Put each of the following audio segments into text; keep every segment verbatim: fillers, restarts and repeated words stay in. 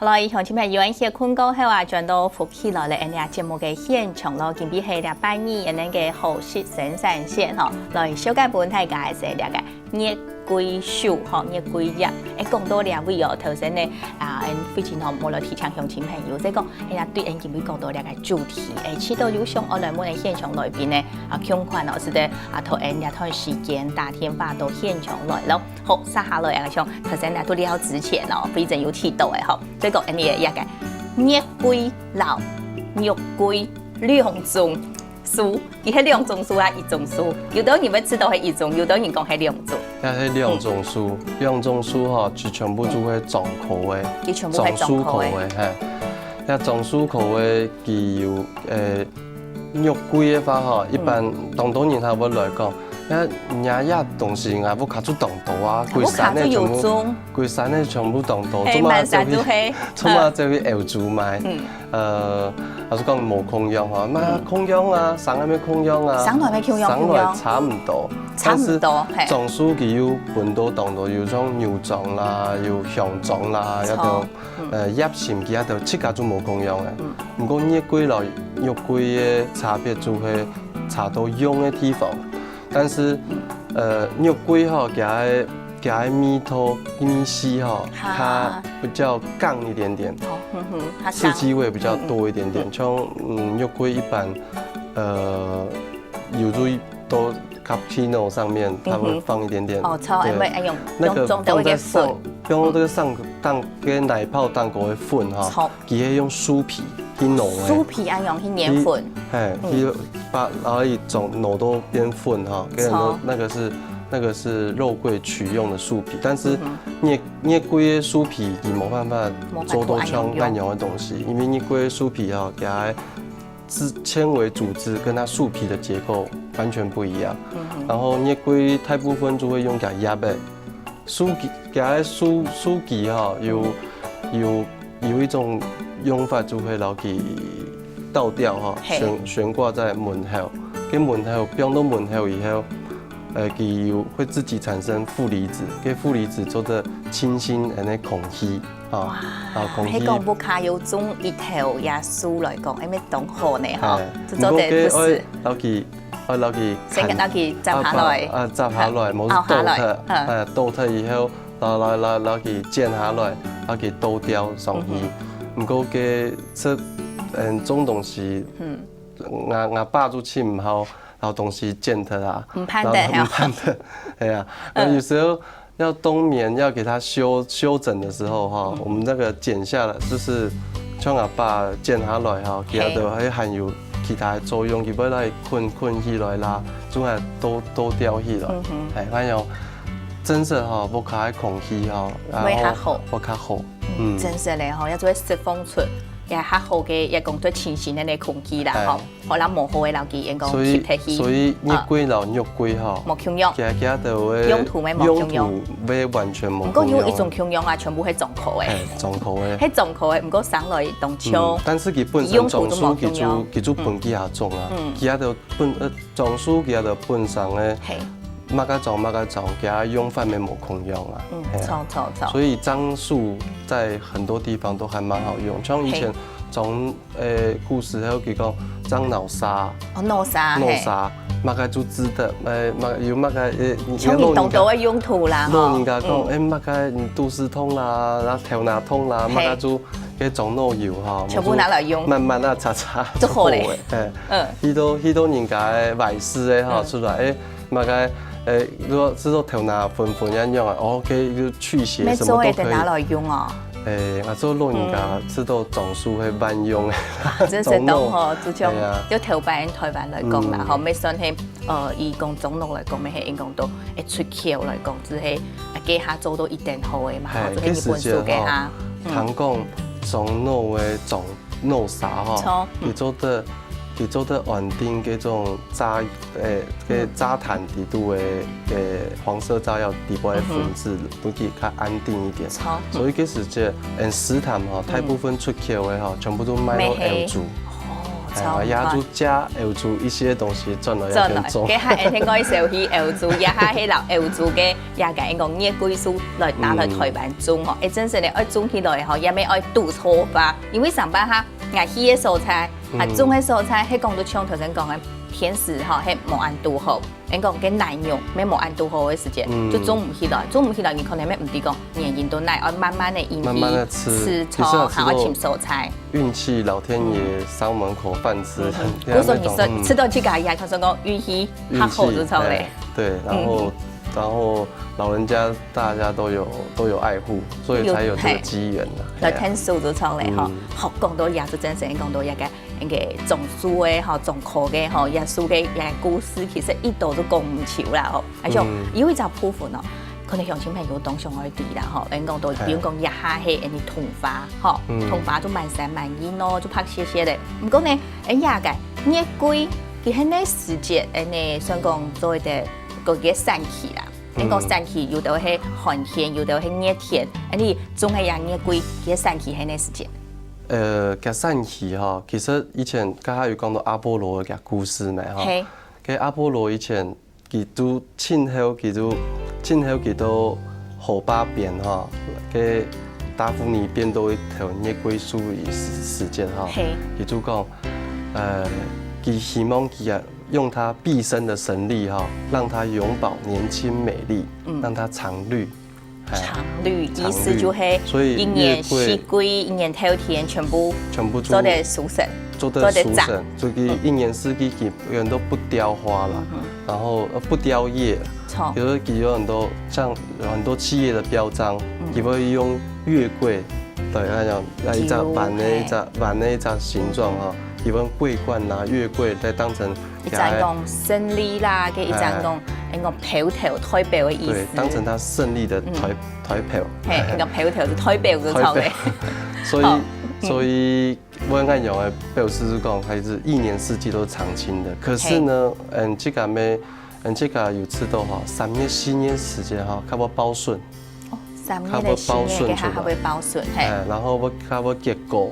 來，鄉親朋友，𫣆歇睏過後啊，轉到福氣來了，𫣆這節目个現場咯，今晡日係這擺二，𫣆个好食生產線吼，來紹介分大家个係這個月桂樹吼，月桂葉。誒，講到這位哦，頭先呢，啊，𫣆非常好，無來提醒鄉親朋友，即講，哎呀，對𫣆今晡日講到這個主題，誒，試著有想愛來問个現場來賓呢，啊，共款哦，使得啊，同𫣆這段時間打電話到現場來咯。好，接下來啊，像頭先啊，都聊之前哦，非常有提到个吼。 所以講，恁呢个月桂摎月桂兩種樹，佢係兩種樹啊，一種樹。有兜人會知道係一種，有兜人講係兩種。該係兩種樹，兩種樹吼，就全部就係樟科个，佢全部係樟科个。樟樹科个，嘿。該樟樹科个，佢有，呃，月桂个話吼，一般當多人佢會來講，該若這東西𠊎屋下就當多啊，歸山个全部，歸山个全部當多，做麼个走去，做麼个走去歐洲買？呃，還係講無共樣吼，嘛共樣啊，生來乜共樣啊，生來乜共樣，生來差毋多，差毋多，嘿。樟樹佢有分到當多，有像牛樟啦，有香樟啦，該兜，呃，葉蔘佢該兜自家就無共樣个。毋過月桂摎月桂个差別就係差到用个地方。 但是，呃，月桂吼，佢个佢个味道味緒吼，它比較剛一點點，哦，嗯哼，它剛。刺激味比較多一點點。像嗯，月桂一般，呃，有時候都 cappuccino 上面，它會放一點點，哦，著，對，因為愛用，那個用中的一個粉，放在上，放到這個上，當个奶泡蛋糕个粉哈，著。 佢係用樹皮去弄个。樹皮恁樣去研粉。嘿，去把然後一種弄到變粉哈，跟很多那個是那個是肉桂取用的樹皮，但是月月桂个樹皮佢無辦法做到像恁樣个東西，因為月桂个樹皮哈，佢个質纖維組織跟它樹皮的結構完全不一樣。然後月桂大部分就會用佢个葉仔， 樹枝，佢个樹樹枝哈，有有有一種用法就係摎佢倒吊哈，懸懸掛在門口，該門口放到門口以後，呃，佢有會自己產生負離子，該負離子做得清新恁呢空氣哈，啊，空氣。係講屋下有種一頭這樹來講，因為當好呢哈，就做得不是。毋過該愛摎佢 愛摎佢先摎佢摘下來，啊，摘下來，無就拗下來，倒忒，嗯。哎，倒忒以後，摎摎摎摎佢剪下來，摎佢倒吊上去。毋過該這，嗯，種東西，嗯。𠊎𠊎爸就盡毋好，摎東西剪忒啊，毋盼得，然後毋盼得，哎呀，那有時候 要冬眠，要給它修修整的時候哈，我們那個剪下來，就是像阿爸剪下來哈，其他的還還有其他的作用，佢會來困困起來啦，總還多多掉去了。哎，還有真是哈，屋下个空氣哈，然後會較好，會較好，嗯，真是嘞哈，要做釋放出也較好个，也講做清新个空氣啦哈。 好啦，無好个摎佢，應該所以吸忒去。所以月桂摎肉桂吼，無共樣。佢佢兜个用途乜無共樣。用途乜完全無共樣。毋過有一種共樣啊，全部係樟科个。嘿，樟科个。係樟科个，毋過生來當像。嗯，但是佢本身樟樹佢就佢就分幾下種啊，嗯，佢兜本呃樟樹佢兜本身个，嘿，麼个樟麼个樟，佢用法乜無共樣啊。嗯，著著著。所以樟樹在很多地方都還蠻好用，像以前樟 誒，古時候佢講樟腦沙，哦，腦沙，腦沙，麼个就值得，誒，麼个有麼个，誒，像你當多个用途啦，老人家講，誒，麼个你肚屎痛啦，然後頭那痛啦，麼个就該樟腦油哈，全部拿來用，慢慢啊擦擦，就好咧。誒，嗯，去到去到人家个壞事个哈出來，誒，麼个，誒，如果係說頭那昏昏樣樣啊，OK，就去邪什麼都可以。乜做得拿來用哦。 誒，𠊎做老人家知道樟樹係萬用个，真係當好，就像就頭擺台灣來講啦，吼，乜算係，呃，以講樟腦來講，乜係應該都會出口來講，就係啊，該下做到一等好个嘛，吼，就係日本樹該下，聽講樟腦个樟腦沙吼，佢做得佢做得安定該種炸 誒，該炸彈底肚个，誒，黃色炸藥底部个分子，分佢較安定一點。所以該時節，嗯，石炭吼，大部分出口个吼，全部都賣到歐洲。哦，哎呀，也就借歐洲一些東西轉來這片種。轉來，該下一定愛收去歐洲，也下係摎歐洲个也个講月桂樹來拿來台灣種吼。哎，真實个愛種起來吼，也毋愛堵錯花，因為上擺哈，𠊎去个所在，啊，種个所在，係講到像頭先講个天時吼，係無恁堵好。 人講个南洋，乜無恁堵好个時節，就種毋起來，種毋起來，你可能乜毋知講原因到哪，愛慢慢个引起慢慢地試，試錯，其實啊，還愛尋所在。運氣，老天爺賞我們口飯吃，嗯哼。這樣那種，不是說你說，嗯。試著自家也，他說講運氣較好就著咧。運氣，哎，對，然後，嗯。然後老人家大家都有，都有愛護，所以才有這個機緣啊。有，有天數就著咧吼。哎呀。好，講到這就真實，講到這个 該个種樹个吼，種科个吼，這樹个這故事其實一兜都講毋少啦吼。而且有一隻部分哦，可能鄉親朋友當想愛知啦吼，人講到，比如講這下係恁呢桐花吼，桐花就滿山滿影哦，就白雪雪个。毋過呢，恁這个月桂，佢係該時節恁呢算講做一個个產期啦。人講產期有兜係寒天，有兜係熱天，恁呢種个這月桂，佢个產期係哪時節？ 呃，該產期吼，其實以前剛才有講到阿波羅个故事嘛吼。嘿。該阿波羅以前佢都盡後，佢都盡後佢到河壩邊吼，該達芙妮變到一頭月桂樹个時，時節吼，嘿。佢就講，呃，佢希望佢啊用他畢生的神力吼，讓他永葆年輕美麗，嗯。讓他常綠。 哎，常綠，意思就係一年四季，一年透天全部全部做得收成，做得收成，做得摘。所以一年四季佢，佢都不凋花啦，然後，呃，不凋葉。著。比如說佢有很多，像有很多企業的標章，佢會用月桂，對，那種，那一隻碗的一隻，碗的一隻形狀啊，佢用桂冠啊、月桂來當成 一隻講勝利啦，个一隻講，哎。應該標頭代表个意思。對，當成他勝利的代，嗯。代表。嘿，應該標頭就代表就著咧。代表。所以，好。所以我恁樣个表示是講，它是一年四季都常青的。可是呢，嘿。嗯，這個咩，嗯，這個有試著吼，三月、四月時節吼，較無包筍。 哦，三月个時節，較會包筍，嘿。哎，然後會，較會結果，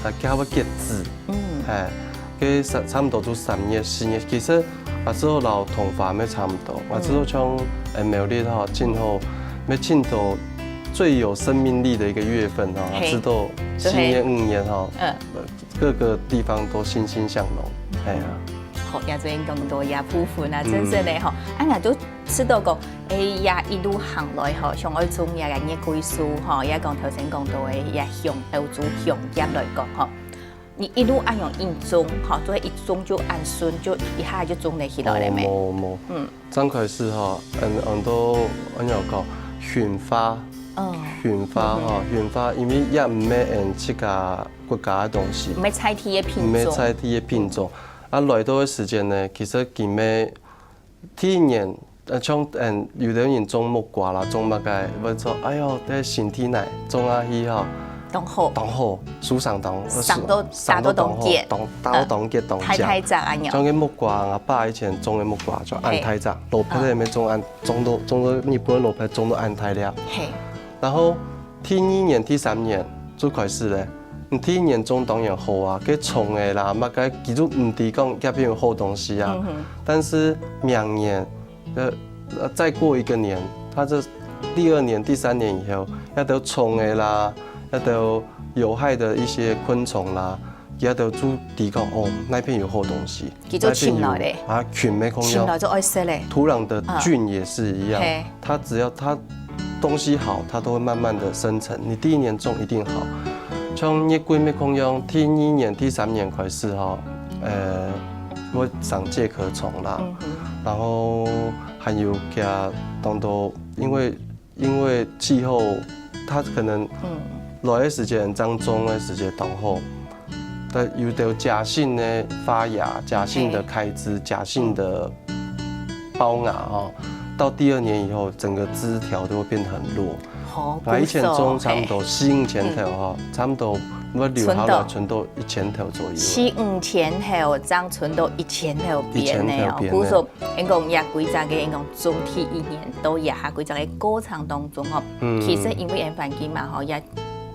啊，較會結子。嗯。哎，該差，差不多就三月、四月。其實，啊，之後摎桐花乜差不多。啊，之後像，哎，苗栗吼，盡好，乜盡多最有生命力的一個月份吼，嘿。啊，之後四月、五月吼，嗯。呃，各個地方都欣欣向榮。哎呀。好，也最近講到這部分啊，真正的吼，嗯。啊，𠊎都 試著講，哎，這一路行來吼，像愛種這个月桂樹吼，也講頭先講到个這香，歐洲香葉來講吼，你一路恁樣硬種吼，做一種就恁順，就一下就種得起來了咩？哦，無，無。嗯。剛開始吼，嗯，很多，恁樣講，馴花，嗯。馴花吼，嗯哼。馴花，因為也毋係𠊎自家國家个東西，毋係在地个品種。毋係在地个品種。啊，來到个時間呢，其實佢乜 第一年，呃，像，嗯，有兜人種木瓜啦，種麼个，會說，哎喲，這身體哪，種下去吼，當好。當好，樹上當，生到，生到當結。當，大到當結當靚。大大隻恁樣。像个木瓜，阿爸以前種个木瓜，就恁大隻，嘿。蘿蔔也沒種恁，種到，種到日本蘿蔔種到恁大粒。嘿。然後第二年、第三年就開始咧， 你第一年種當然好啊，該蟲仔啦，麼个佢就毋知講該片有好東西啊。嗯哼。但是明年，呃，呃，再過一個年，它這第二年、第三年以後，該兜蟲仔啦，該兜有害的一些昆蟲啦，該兜就知講，哦，那片有好東西。 佢就尋來咧。啊，菌乜共樣。尋來就愛食咧。土壤的菌也是一樣，嗯。嘿。它只要它東西好，它都會慢慢地生成。你第一年種一定好。像月桂乜共樣，第二年、第三年開始吼，呃，會生介殼蟲啦，嗯哼。然後還有其他當多，因為 因為氣候，它可能，嗯。來个時間正種个時間當好，但有兜假性的發芽、假性的開枝、嘿。假性的包芽哦，到第二年以後，整個枝條都會變得很弱。哦，啊，以前種差不多四五千頭哦，嘿。嗯。差不多會留下來，存到，存到一千頭左右。四五千頭，正存到一千頭邊个哦。一千頭邊个。故所 𠊎講這幾隻个𠊎講種第一年到這下幾隻个過程當中吼，嗯。其實因為𠊎環境嘛吼，也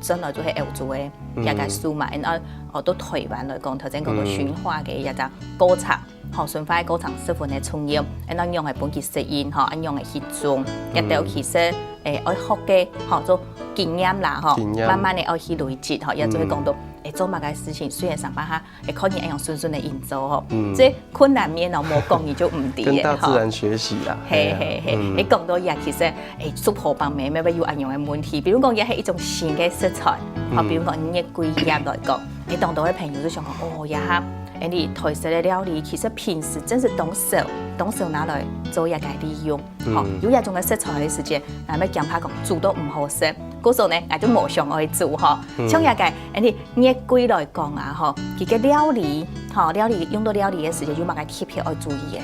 轉來就係歐洲个這个樹嘛，然後哦到台灣來講，頭先講到馴化个這个過程，吼，馴化个過程十分个重要，然後仰會分佢適應，吼，啊仰會去種，這兜其實誒愛學个，吼，做經驗啦，吼，經驗。慢慢个愛去累積，吼，也就會講到，誒，做麼个事情雖然上班下，誒，看你恁樣順順个運作吼，這困難面哦，無講你就毋知个，跟大自然學習啦。嘿嘿嘿，你講到也其實，誒，叔婆伯姆乜有恁樣个問題，比如講也係一種新个食材，吼，比如講月桂葉來講，誒，當多个朋友就想講，哦，這下，誒，你台式个料理其實平時真係當少，當少拿來做一个利用。 吼，有這種个食材个時節，𠊎乜驚怕講煮到毋好食，故所呢，𠊎就無想愛煮吼。像這个，恁呢月桂來講啊，吼，佢个料理，吼，料理用到料理个時節，有麼个特別愛注意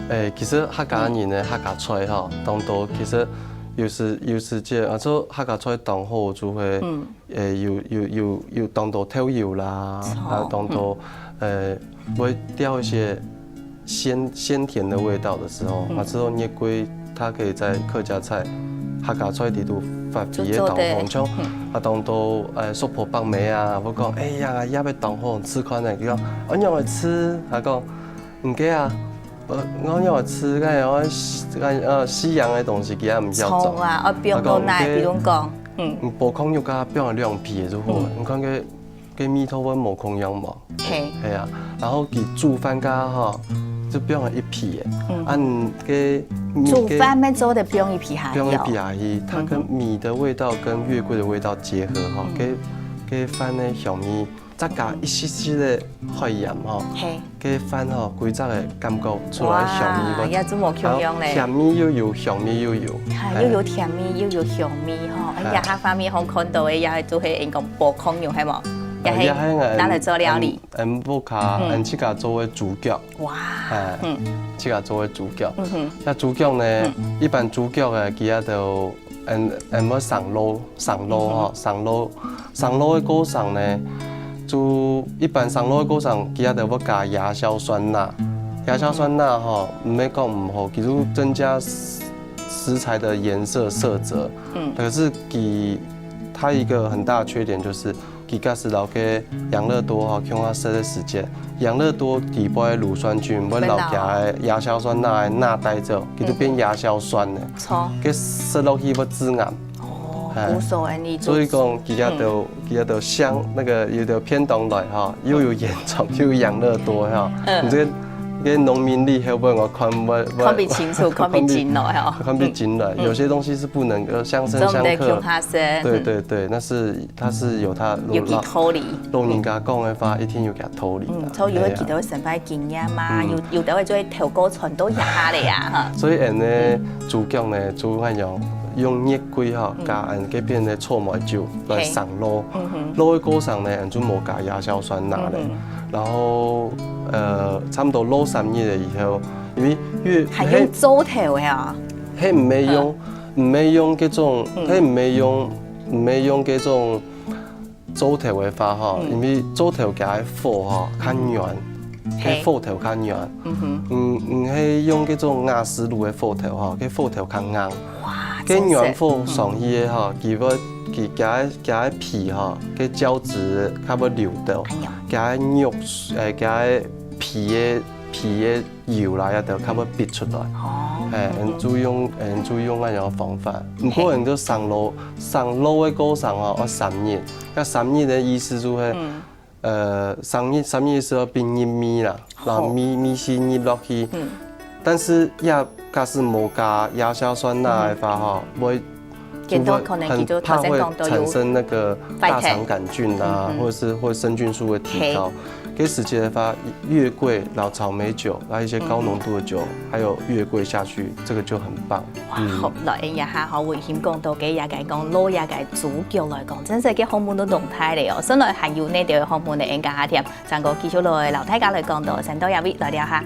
个？誒，其實客家人呢，客家菜吼，當多其實有時有時節，啊，做客家菜當好就會，誒，有有有有當多豆油啦，還有當多，呃，會掉一些鮮鮮甜的味道的時候，啊，之後月桂它可以在客家菜、客家菜底肚發揮个當好，像啊當多呃叔婆伯姆啊，會講，哎呀，也會當好吃看呢，佢講，恁樣來吃，佢講，毋過啊，呃，恁樣來吃，該樣呃西洋个東西，佢也毋曉做。蔥啊，愛放到哪？比如講，嗯，嗯，薄炕肉啊，放兩皮就好，你看个个味道會無共樣無？ 嘿，係啊，然後佢煮飯个吼，就放一皮个，嗯，啊，你个煮飯乜做得放一皮下，放一皮下去，它跟米的味道跟月桂的味道結合哈，嗯，个个飯个香味，再加一息息个海鹽哈，嘿，个飯吼，歸隻个感覺出來香味，哇，也真無共樣咧，甜味又有，香味又有，啊，又有甜味又有香味吼，哎呀，下畫面好看到个，也係做係應該薄炕肉係無？也係拿來做料理。 𠊎屋下，𠊎自家做个豬腳。哇，哎，自家做个豬腳。該豬腳呢，一般豬腳个，佢兜，𠊎𠊎會生滷，生滷吼，生滷，生滷个過程呢，就一般生滷个過程，佢兜會加亞硝酸鈉。亞硝酸鈉吼，毋係講毋好，佢就增加食材个顏色色澤。嗯，可是佢，它一個很大的缺點就是， 佢假使摎該養樂多吼共下食个時節，養樂多底背个乳酸菌會摎佢个亞硝酸鈉个鈉帶走，佢就變亞硝酸了。著，該食落去會致癌。哦，無所謂，你所以講，佢兜佢兜像那個有兜便當來吼，又有煙腸又有養樂多吼，你這個該農民曆後尾𠊎看會會看不清楚，看不清楚吼，看不清楚，有些東西是不能夠相生相克。對對對，那是 它是有它有佢道理。老人家講个話，一定有佢道理。嗯，所以有个佢兜个生活經驗嘛，有有兜个就會透過傳到這下个呀，哈。所以，恁呢，主角呢，主要用用月桂哈，加恁該片个草莓酒來上路。路个過程呢，就無加亞硝酸鈉了。然後，呃，差不多路三日了以後，因為月還用做頭个啊？係毋係用，毋係用該種，係毋係用，毋係用該種 灶頭个話吼，因為灶頭佢个火吼較軟，該火頭較軟。嗯，毋係用該種瓦斯爐个火頭吼，該火頭較硬。哇，該軟火上去个吼，佢會佢佢个佢个皮吼，該膠質較會流掉，佢个肉誒佢个皮个皮个 油啦，也就較會逼出來。哦，誒，就用誒就用恁樣方法。毋過人就上路，上路个過程哦，愛三日。該三日个意思就係，呃，三日三日係愛變入味啦，然後味味緒入落去。但是也假使無加亞硝酸鈉个話吼，會 見到可能佢就頭先講到有產生那個大腸桿菌啊，或者是或者生菌數會提高。該時節个話，月桂、老草莓酒，那一些高濃度的酒，還有月桂下去，這個就很棒。哇，好，來，哎呀，哈，好，我已經講到該也該講，老也該主角來講，真係該項目都弄大了哦。先來還有那條項目的，應該下天，再過繼續來，老大家來講到，先到這位來聊下。